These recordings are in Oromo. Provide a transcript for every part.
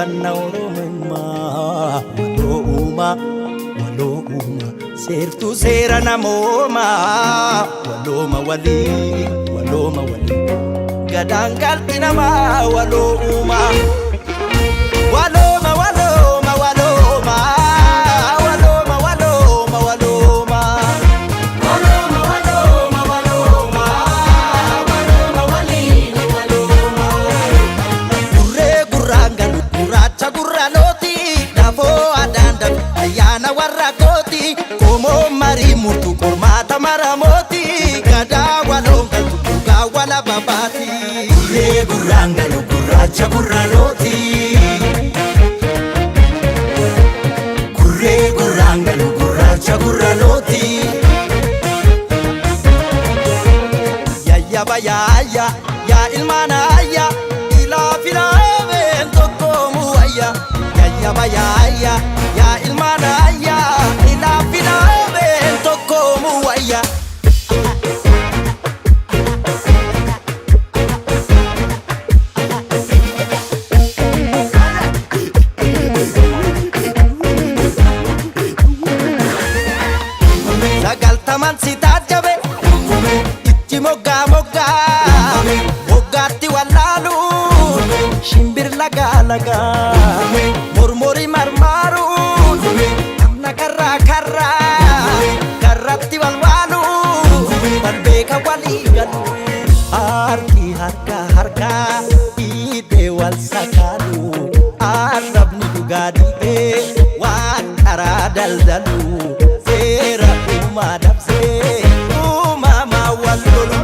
Jabeeffanna Oromummaa. Waloo uumaa, waloo uumaa, seertuu seera namoomaa. Walooma walii, walooma walii, gadaan galti namaa waloo uumaa. Walooma, walooma, walooma, walooma, walooma, walooma. Walooma, walooma, walooma, walooma waliin walooma. Gurree gurraan galu gurraacha gurra looti, dafoo adaan dafe ayyaana warra kooti, qomoo marii murtu qormaata maramooti, gadaa waloon galtu dhugaa wala babaati. Gurree gurraan galu gurraacha gurra looti. Gurree gurraan galu gurraacha gurra looti. Yayyaba yaayya yaa ilmaan ayya, ilaa filaameen tokkoomu wayya. Yayyaba yaayya yaa ilmaan ayya, ilaa filaameen tokkoomu wayya. 90n si taajjabe, itti moggaa moggaa moggaatti wallaalu, shimbir lagaa lagaa mormori marmaaruun, namna karraa karraa karratti walwaalu, wal beeka walii galu, harki harka harkaa dhiibee wal sakaalu, arrabni dhugaa dhiibee waan karaa daldalu, seera uumaa dabsee uumamaa wal lolu,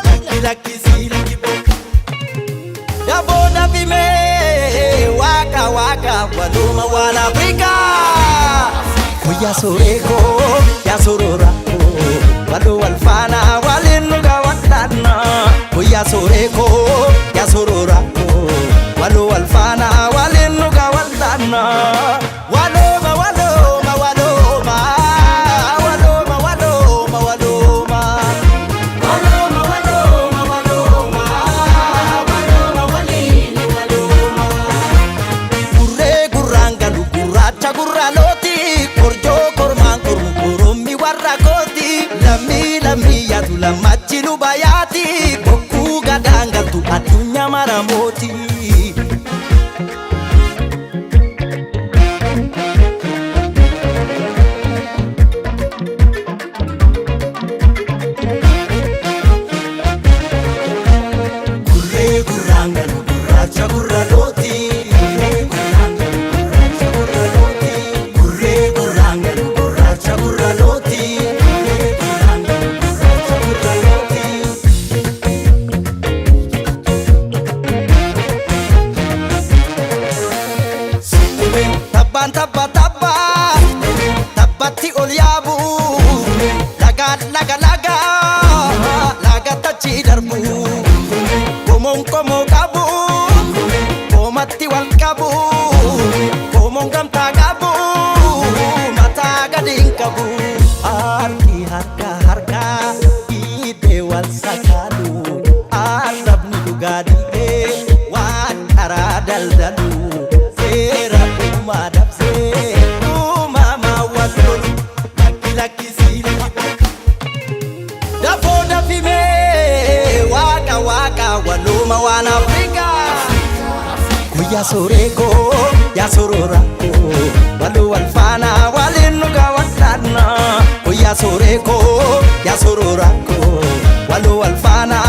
lakki lakkisii lakki daboo dafimee waaqa waaqa waluma waan Afrikaa. Guyyaa soreekoo yaa sororakoo, waloo wal faana waliin nu gaawwadhaanna. Guyyaa soreekoo yaa sororakoo, waloo wal faana waliin nu gaawwadhaanna. Walooma, walooma, walooma, walooma, walooma, walooma. Walooma, walooma, walooma, walooma waliin walooma. Gurree gurraan galu gurraacha gurra looti, korjoo kormaan kormu korommi warra kooti, lammii lammii yaatu lammachi luba yaati, bokkuu gadaan galtu addunyaa maramooti. Gurree gurraan galu gurraacha gurra looti. Gurree gurraan galu gurraacha gurra looti. Gurree gurraan galu gurraacha gurra looti. Gurree gurraan galu gurraacha gurra looti. Tabbaan tabba tabba tabbatti ol yaabu, lagaan laga laga lagatti achi darbu, qomoon qomoo qabu qoomatti wal qabu, qomoon gamtaa qabu mataa gadi hin qabu, harki harka harka dhiibee wal sakaalu, arrabni dhugaa dhiibee waan karaa daldalu, seera uumaa dabsee uumamaa wal lolu, lakki lakkisii lakki dafoo dafimee waaqa waaqa waluma waan Afrikaa. Guyyaa soreekoo yaa sororakoo, waloo wal faana waliin nu gaawwadhaanna. Guyyaa soreekoo yaa sororakoo, waloo wal faana.